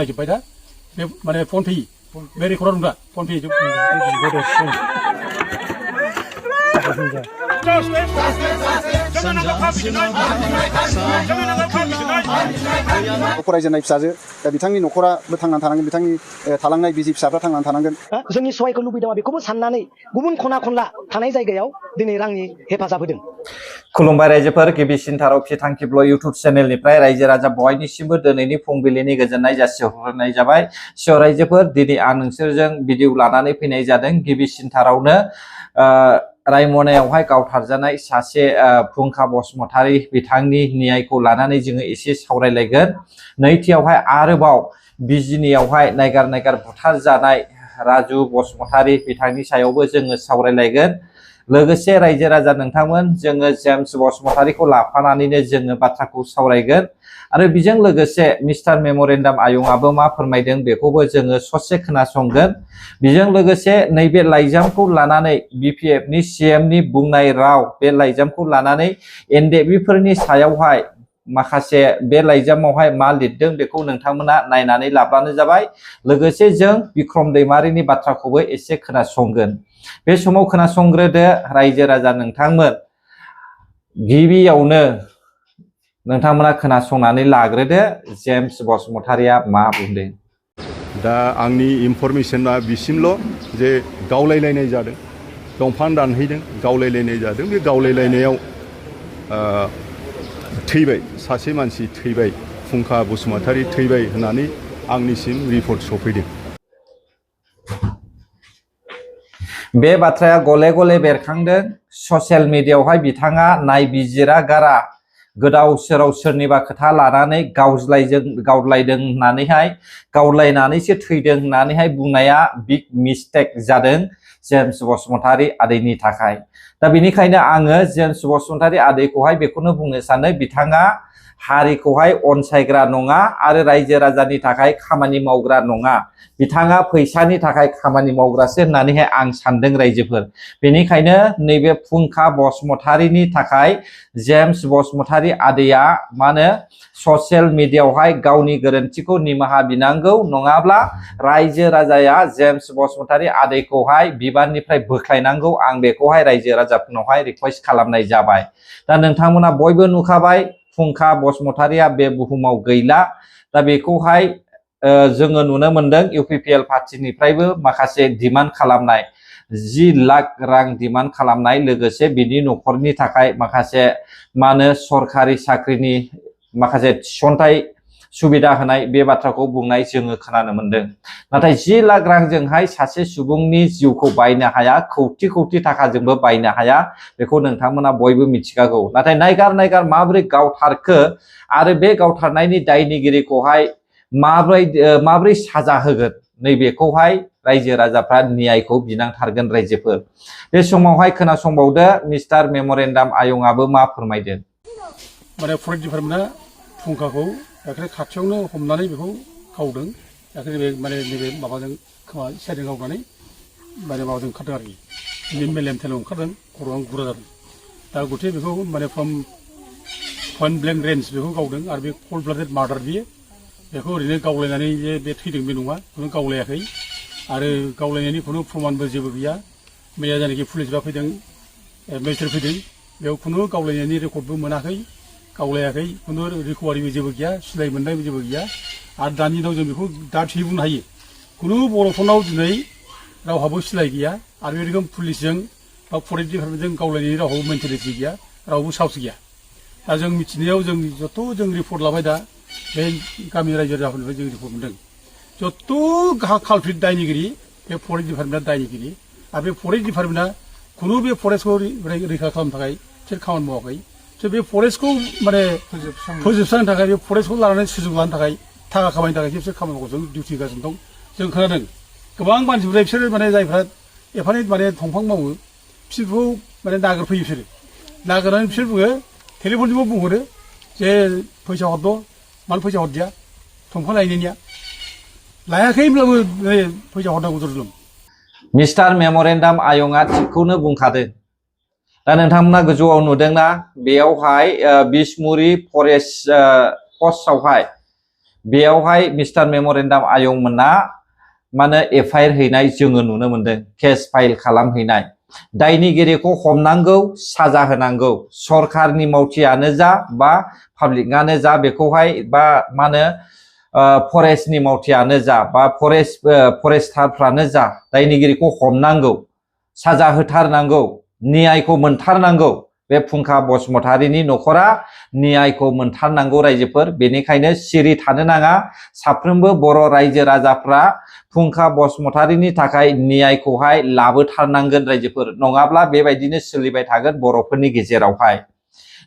नायजोब्बाय दा बे माने फन पे बे रेकर्डआव दं दा फन पे फरायजेननाय फिसाजो दा बिथांनि न'खराबो थांनानै थानांगोन बिथांनि थालांनाय बिसि फिसाफ्रा थांनानै थानांगोन जोंनि सहायखौ लुबैदों बेखौबो साननानै गुबुन खना खनला थानाय जायगायाव दिनै रांनि हेफाजाब होदों। खुलुमबाय रायजोफोर गिबिसिनथाराव फिथांखिब्ल इउटुब चेनेलनिफ्राय रायजो राजा बयनिसिमबो दिनैनि फुंबिलिनि गोजोननाय जासिहरनाय जाबाय। सिअ रायजोफोर दिनै आं नोंसोरजों भिडिअ लानानै फैनाय जादों। गिबिसिनथारावनो रायमनायावहाय गावथारजानाय सासे फुंखा बसुमतारी बिथांनि न्यायखौ लानानै जोङो एसे सावरायलायगोन। नैथियावहाय आरोबाव बिजिनियावहाय नायगार बुथार जानाय राजु बसुमतारी बिथांनि सायावबो जोङो सावरायलायगोन। लोगोसे रायजो राजा नोंथांमोन जोङो जेम्स बसुमतारीखौ लाफानानैनो जोङो बाथ्राखौ सावरायगोन आरो बेजों लोगोसे मिस्टार मेमरेन्डाम आयंआबो मा फोरमायदों बेखौबो जोङो ससे खोनासंगोन। बेजों लोगोसे नैबे लाइजामखौ लानानै बिपिएफनि सिएमनि बुंनाय राव बे लाइजामखौ लानानै एनडेबिफोरनि सायावहाय माखासे बे लाइजामावहाय मा लिरदों बेखौ नोंथांमोना नायनानै लाब्लानो जाबाय। लोगोसे जों बिक्रम दैमारिनि बाथ्राखौबो एसे खोनासंगोन। बे समाव खोनासंग्रोदो रायजो राजा नोंथांमोन। गिबियावनो नोंथांमोना खोनासंनानै लाग्रोदो जेम्स बसुमतारीया मा बुंदों। दा आंनि इनफरमेशना बिसिमल' जे गावलायलायनाय जादों, दंफां दानहैदों, गावलायलायनाय जादों। बे गावलायलायनायाव थैबाय, सासे मानसि थैबाय, फुंखा बसुमतारी थैबाय होननानै आंनिसिम रिपर्ट सफैदों। बे बाथ्राया गले गले बेरखांदों। ससियेल मिडियायावहाय बिथाङा नायबिजिरा गारा गोदाव सोराव सोरनिबा खोथा लानानै गावलायदों होननानैहाय गावलायनानैसो थैदों होननानैहाय बुंनाया बिग मिस्टेक जादों जेम्स बसुमतारी आदैनि थाखाय। दा बेनिखायनो आङो जेम्स बसुमतारी आदैखौहाय बेखौनो बुंनो सानो बिथाङा हारिखौहाय अनसायग्रा नङा आरो रायजो राजानि थाखाय खामानि मावग्रा नङा। बिथाङा फैसानि थाखाय खामानि मावग्रासो होननानैहाय आं सानदों रायजोफोर। बेनिखायनो नैबे फुंखा बसुमतारीनि थाखाय जेम्स बसुमतारी आदैया मा होनो ससियेल मिडियायावहाय गावनि गोरोन्थिखौ निमाहा बिनांगौ, नङाब्ला रायजो राजाया जेम्स बसुमतारी आदैखौहाय बिबाननिफ्राय बोख्लायनांगौ। आं बेखौहाय रायजो राजाफोरनावहाय रिक्वेस्ट खालामनाय जाबाय। दा नोंथांमोना बयबो नुखाबाय फुंखा बसुमतारीया बे बुहुमाव गैला। दा बेखौहाय जोङो नुनो मोनदों इउपिपिएल पार्टिनिफ्रायबो माखासे डिमान्ड खालामनाय 10 लाख रां डिमान्ड खालामनाय, लोगोसे बिनि न'खरनि थाखाय माखासे मा होनो सरखारि साख्रिनि माखासे थिसनथाइ सुबिदा होनाय बे बाथ्राखौ बुंनाय जोङो खोनानो मोनदों। नाथाय 10 लाख रांजोंहाय सासे सुबुंनि जिउखौ बायनो हाया, खौटि खौटि थाखाजोंबो बायनो हाया, बेखौ नोंथांमोना बयबो मिथिखागौ। नाथाय नायगार माबोरै गावथारखो आरो बे गावथारनायनि दायनिगिरिखौहाय माबोरै साजा होगोन नैबेखौहाय रायजो राजाफ्रा न्यायखौ बिनांथारगोन रायजोफोर। बे समावहाय खोनासंबावदो मिस्टार मेमरेन्डाम आयंआबो मा फोरमायदों। माने फरेस्ट डिपार्टमेन्टआ फुंखाखौ दाख्लै खाथियावनो हमनानै बेखौ गावदों। दाख्लै माने नैबे माबाजों खोमा साइडजों गावनानै माने माबाजों ओंखारदों आरोखि। बिनि मेलेम थेलेम ओंखारदों, खर'आ गुरा जादों। दा गथे बेखौ माने पइन्ट ब्लेंक रेन्ज बेखौ गावदों आरो बे कल्ड ब्लाडेड मार्डार बियो। बेखौ ओरैनो गावलायनानै जे बे थैदों बे नङा, खुनु गावलायाखै आरो गावलायनायनि खुनु प्रमानबो जेबो गैया। मैया जायनाखि पुलिसफ्रा फैदों, मेजिस्ट्रेट फैदों, बेयाव खुनु गावलायनायनि रेकर्डबो मोनाखै, गावलायाखै, खुनु रिकभारिबो जेबो गैया, सिलाय मोननायबो जेबो गैया। आरो दानि दिनाव जों बेखौ दा थि बुंनो हायो खुनु बर'फोरनाव दिनै रावहाबो सिलाय गैया आरो बे रोखोम पुलिसजों बा फरेस्ट डिपार्टमेन्टजों गावलायनायनि रावहाबो मेन्टेलिटि गैया, रावबो साहस गैया। दा जों मिथिनायाव जों जत' जों रिपर्ट लाबाय दा बे गामि रायजो राजाफोरनिफ्राय जों रिपर्ट मोनदों जत' कालप्रिट दायनिगिरि बे फरेस्ट डिपार्टमेन्टआ दायनिगिरि। आरो बे फरेस्ट डिपार्टमेन्टआ खुनु बे फरेस्टखौ रैखा खालामनो थाखाय बिसोर खामानि मावाखै। बे फरेस्टखौ माने फोजोबस्रांनो थाखाय बे फरेस्टखौ लानानै सुजुग लानो थाखाय थाखा खामायनो थाखाय बिसोर खामानि मावगासिनो दं, डिउटि होगासिनो दं। जों खोनादों गोबां मानसिफोरा बिसोर माने जायफ्रा एफानै माने दंफां मावो बिसोरखौ माने नागिरफैयो। बिसोरो नागिरनानै बिसोर बुङो, टेलिफनजोंबो बुंहरो जे फैसा हरद', मानो फैसा हरदिया दंफां लायनायनिया लायाखैब्लाबो फैसा हरनांगौ जरुलुम। मिस्टार मेमरेन्डाम आयंआ थिगखौनो बुंखादों। दा नोंथांमोना गोजौआव नुदोंना बेयावहाय बिसमुरि फरेस्ट पस्टआवहाय बेयावहाय मिस्टार मेम'रेन्डाम आयंमोना माने एफआइआर हैनाय जोङो नुनो मोनदों, केस फाइल खालामहैनाय। दायनिगिरिखौ हमनांगौ, साजा होनांगौ। सरखारनि मावथियानो जा बा पाब्लिकआनो जा बेखौहाय बा मा होनो फरेस्टनि मावथियानो जा बा फरेस्टारफ्रानो जा दायनिगिरिखौ हमनांगौ, साजा होथारनांगौ, न्यायखौ मोनथारनांगौ। बे फुंखा बसुमतारीनि न'खरा न्यायखौ मोनथारनांगौ रायजोफोर। बेनिखायनो सिरि थानो नाङा। साफ्रोमबो बर' रायजो राजाफ्रा फुंखा बसुमतारीनि थाखाय न्यायखौहाय लाबोथारनांगोन रायजोफोर, नङाब्ला बेबायदिनो सोलिबाय थागोन बर'फोरनि गेजेरावहाय।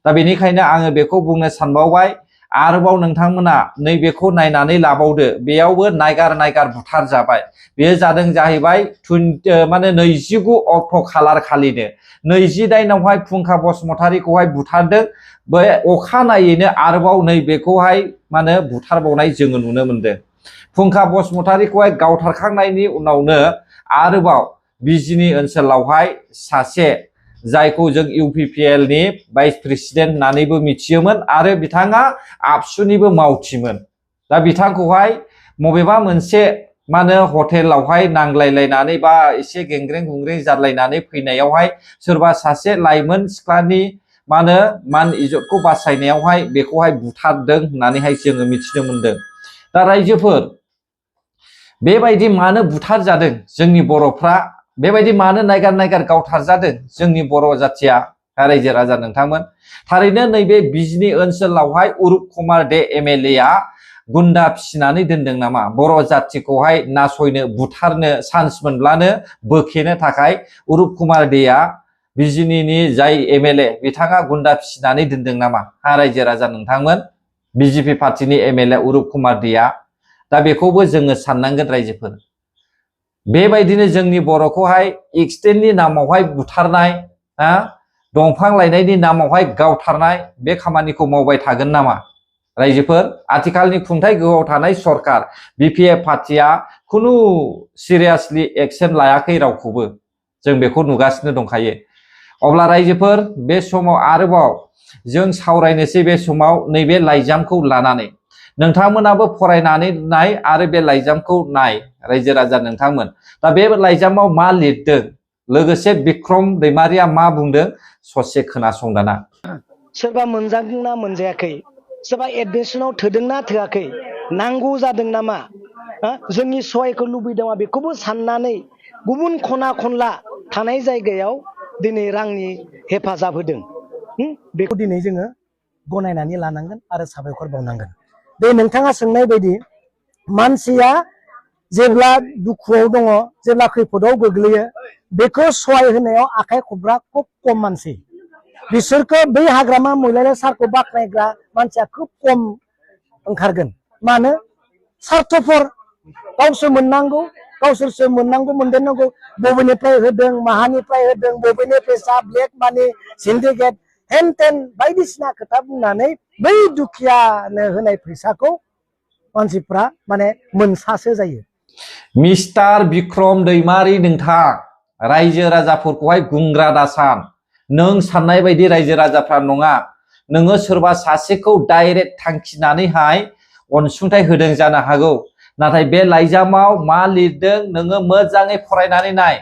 दा बेनिखायनो आङो बेखौ बुंनो सानबावबाय, आरोबाव नोंथांमोना नैबेखौ नायनानै लाबावदो, बेयावबो नायगार बुथार जाबाय। बेयो जादों जाहैबाय 29 अक्ट' खालार खालिनो। 20 दाइनावहाय फुंखा बसुमतारीखौहाय बुथारदों। बे अखानायैनो आरोबाव नैबेखौहाय माने बुथारबावनाय जोङो नुनो मोनदों। फुंखा बसुमतारीखौहाय गावथारखांनायनि उनावनो आरोबाव बिजिनि ओनसोलावहाय सासे जायखौ जों UPPL नि भाइस प्रेसिडेन्ट होननानैबो मिथियोमोन आरो बिथाङा आबसुनिबो मावथिमोन। दा बिथांखौहाय मबेबा मोनसे मा होनो हटेलावहाय नांलायलायनानै बा एसे गेंग्रें गुंग्रें जालायनानै फैनायावहाय सोरबा सासे लाइमोन सिख्लानि मा होनो मान इज्जतखौ बासायनायावहाय बेखौहाय बुथारदों होननानैहाय जोङो मिथिनो मोनदों। दा रायजोफोर बेबायदि मानो बुथार जादों जोंनि बर'फ्रा, बेबायदि मानो नायगार गावथारजादों जोंनि बर' जाथिया रायजो राजा नोंथांमोन? थारैनो नैबे बिजनि ओनसोलावहाय उरुप कुमार दे MLA आ गुन्दा फिसिनानै दोनदों नामा? बर' जाथिखौहाय नासयनो बुथारनो चान्स मोनब्लानो बोखेनो थाखाय उरुप कुमार देआ बिजिनिनि जाय MLA बिथाङा गुन्दा फिसिनानै दोनदों नामा? रायजो राजा नोंथांमोन, BJP पार्टिनि MLA उरुप कुमार देआ। दा बेखौबो जोङो साननांगोन रायजोफोर। बेबायदिनो जोंनि बर'खौहाय एक्सटेन्डनि नामावहाय बुथारनाय, दंफां लायनायनि नामावहाय गावथारनाय, बे खामानिखौ मावबाय थागोन नामा रायजोफोर? आथिखालनि खुंथाय गोहोआव थानाय सरकार BPF पार्टिया खुनु सिरियासलि एक्सन लायाखै रावखौबो, जों बेखौ नुगासिनो दंखायो। अब्ला रायजोफोर बे समाव आरोबाव जों सावरायनोसै, बे समाव नैबे लाइजामखौ लानानै नोंथांमोनाबो फरायनानै नाय आरो बे लाइजामखौ नाय रायजो राजा नोंथांमोन। दा बे लाइजामाव मा लिरदों, लोगोसे बिक्रम दैमारिया मा बुंदों, ससे खोनासं दाना। सोरबा मोनजादोंना मोनजायाखै, सोरबा एडमिसनाव थोदोंना थोआखै, नांगौ जादों नामा, जोंनि सहायखौ लुबैदों बेखौबो साननानै गुबुन खना खनला थानाय जायगायाव दिनै रांनि हेफाजाब होदों। बेखौ दिनै जोङो गनायनानै लानांगोन आरो साबायखर बावनांगोन। बे नोंथाङा सोंनाय बायदि मानसिया जेब्ला दुखुआव दङ, जेब्ला खैफोदाव गोग्लैयो, बेखौ सहाय होनायाव आखाइ खबग्रा खुब खम मानसि। बिसोरखौ बै हाग्रामा महिलारि सारखौ बाख्नायग्रा मानसिया खोब खम ओंखारगोन। मानो? सार्थफर, गावसोर मोननांगौ, गावसोरसो मोननांगौ मोनदेरनांगौ, बबेनिफ्राय होदों, माहानिफ्राय होदों, बबेनि फैसा, ब्लेक मानि, सिन्डिकेट, हेन टेन बायदिसिना खोथा बुंनानै बै दुखियानो होनाय फैसाखौ मानसिफ्रा माने मोनसासो जायो। मिस्टार बिक्रम दैमारि, नोंथां रायजो राजाफोरखौहाय गुंग्रा दासान। नों साननाय बायदि रायजो राजाफ्रा नङा। नोङो सोरबा सासेखौ डाइरेक्ट थांखिनानैहाय अनसुंथाइ होदों जानो हागौ, नाथाय बे लाइजामाव मा लिरदों नोङो मोजाङै फरायनानै नाय।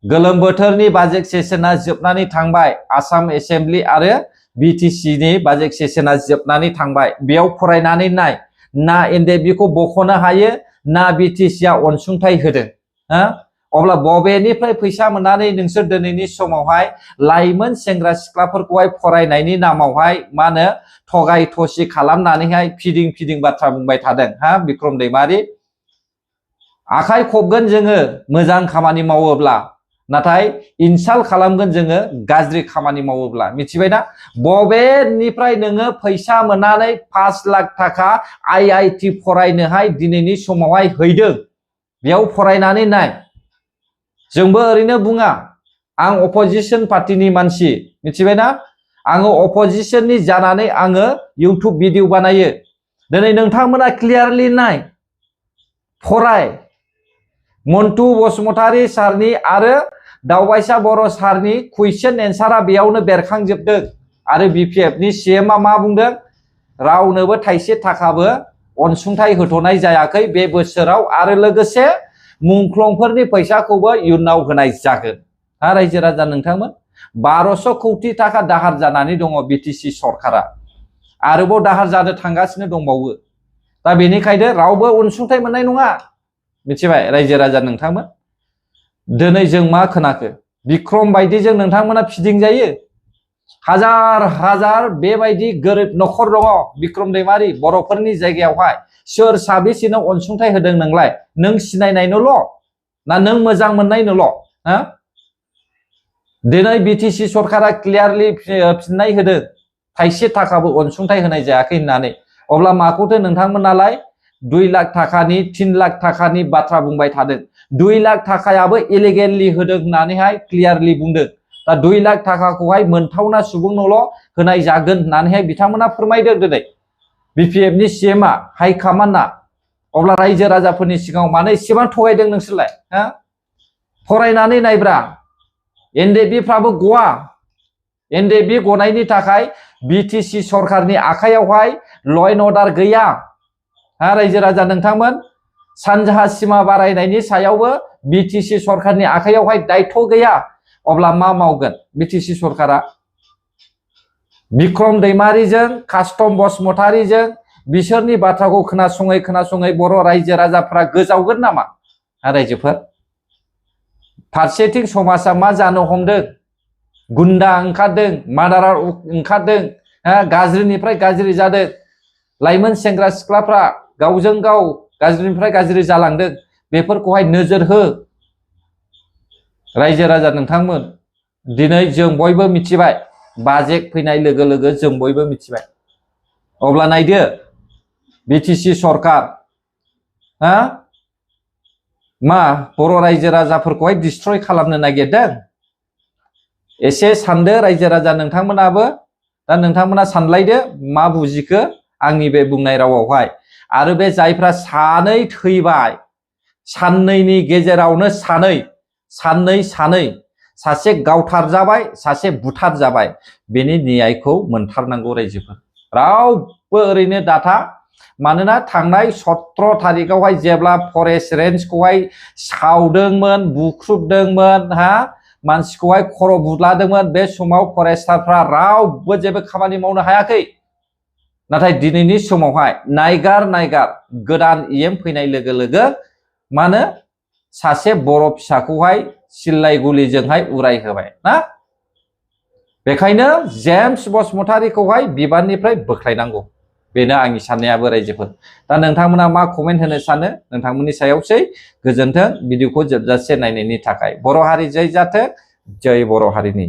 गोलोम बोथोरनि बाजेट सेसना जोबनानै थांबाय, आसाम एसेम्बलि आरो BTC नि बाजेट सेसना जोबनानै थांबाय। बेयाव फरायनानै नाय, ना NDFB खौ बख'नो हायो, ना BTC आ अनसुंथाइ होदों। अब्ला बबेनिफ्राय फैसा मोननानै नोंसोर दिनैनि समावहाय लाइमोन सेंग्रा सिख्लाफोरखौहाय फरायनायनि नामावहाय मा होनो थगाय थसि खालामनानैहाय फिदिं बाथ्रा बुंबाय थादों? बिक्रम दैमारि, आखाइ खबगोन जोङो मोजां खामानि मावोब्ला, नाथाय इनसाल्ट खालामगोन जोङो गाज्रि खामानि मावोब्ला। मिथिबायना? बबेनिफ्राय नोङो फैसा मोननानै 5 लाख थाखा IIT फरायनोहाय दिनैनि समावहाय हैदों? बेयाव फरायनानै नाय। जोंबो ओरैनो बुङा, आं अपोजिशन पार्टिनि मानसि, मिथिबायना? आङो अपोजिशननि जानानै आङो इउटुब भिडिअ बानायो। दिनै नोंथांमोना क्लियारलि नाय, फराय। मन्टु बसुमतारी सारनि आरो दावबायसा बर' सारनि कुइसन एन्सारा बेयावनो बेरखांजोबदों। आरो BPF नि CM आ मा बुंदों? रावनोबो थाइसे थाखाबो अनसुंथाइ होथ'नाय जायाखै बे बोसोराव आरो लोगोसे मुंख्लंफोरनि फैसाखौबो इयुनाव होनाय जागोन। रायजो राजा नोंथांमोन 1200 कौटि थाखा दाहार जानानै दङ बिटिसि सरकारा आरोबाव दाहार जानो थांगासिनो दंबावो। दा बेनिखायनो रावबो अनसुंथाइ मोननाय नङा मिथिबाय रायजो राजा नोंथांमोन। दिनै जों मा खोनाखो बिक्रम बायदिजों नोंथांमोना फिदिंजायो। हाजार हाजार बेबायदि गोरिब न'खर दङ बिक्रम दैमारि बर'फोरनि जायगायावहाय सोर साबेसेनो अनसुंथाइ होदों नोंलाय? नों सिनायनायनोल' ना नों मोजां मोननायनोल'? हा दिनै बिटिसि सरकारा क्लियारलि फिननाय होदों थाइसे थाखाबो अनसुंथाइ होनाय जायाखै होननानै। अब्ला माखौथो नोंथांमोनालाय 2 लाख थाखानि 3 लाख थाखानि बाथ्रा बुंबाय थादों? 2 लाख थाखायाबो इलिगेललि होदों होननानैहाय क्लियारलि बुंदों। दा 2 लाख थाखाखौहाय मोनथावना सुबुंनोल' होनाय जागोन होननानैहाय बिथांमोना फोरमायदों दिनै बिपिएफनि सीएमआ हाइकमान्डआ। अब्ला रायजो राजाफोरनि सिगाङाव मानो एसेबां थगायदों नोंसोरलाय? हा फरायनानै नायब्रा एनडिएफबिफ्राबो गवा। एनडिएफबि गनायनि थाखाय बिटिसि सरकारनि आखायावहाय ल' एन्ड अर्डार गैया। रायजो राजा नोंथांमोन सानजाहा सिमा बारायनायनि सायावबो बिटिसि सरकारनि आखायावहाय दायथ' गैया। अब्ला मा मावगोन बिटिसि सरकारा? बिक्रम दैमारिजों कास्टम बसुमतारिजों बिसोरनि बाथ्राखौ खोनासङै बर' रायजो राजाफ्रा गोजावगोन नामा? रायजोफोर फारसेथिं समाजा मा जानो हमदों? गुन्दा ओंखारदों, मादारार ओंखारदों, गाज्रिनिफ्राय गाज्रि जादों। लाइमोन सेंग्रा सिख्लाफ्रा गावजों गाव गाज्रिनिफ्राय गाज्रि जालांदों। बेफोरखौहाय नोजोर हो रायजो राजा नोंथांमोन। दिनै जों बयबो मिथिबाय बाजेट फैनाय लोगो लोगो जों बयबो मिथिबाय। अब्ला नायदो बिटिसि सरकार मा बर' रायजो राजाफोरखौहाय डिस्ट्रय खालामनो नागिरदों? एसे सानदो रायजो राजा नोंथांमोनाबो। दा नोंथांमोना सानलायदो मा बुजिखो आंनि बे बुंनाय रावावहाय। आरो बे जायफ्रा सानै थैबाय साननैनि गेजेरावनो सानै सासे गावथारजाबाय सासे बुथारजाबाय बेनि न्यायखौ मोनथारनांगौ रायजोफोर। रावबो ओरैनो दाथा। मानोना थांनाय 17 थारिखआवहाय जेब्ला फरेस्ट रेन्जखौहाय सावदोंमोन बुख्रुबदोंमोन मानसिखौहाय खर' बुदलादोंमोन बे समाव फरेस्टारफ्रा रावबो जेबो खामानि मावनो हायाखै। नाथाय दिनैनि समावहाय नायगार गोदान इएम फैनाय लोगो लोगो मानो सासे बर' फिसाखौहाय सिल्लाय गुलिजोंहाय उरायहोबाय ना। बेखायनो जेम्स बसुमतारिखौहाय बिबाननिफ्राय बोख्लायनांगौ बेनो आंनि साननायाबो रायजोफोर। दा नोंथांमोना मा कमेन्ट होनो सानो नोंथांमोननि सायावसै। गोजोन्थों भिडिअखौ जोबजासे नायनायनि थाखाय। बर' हारि जय जाथों, जय बर' हारिनि।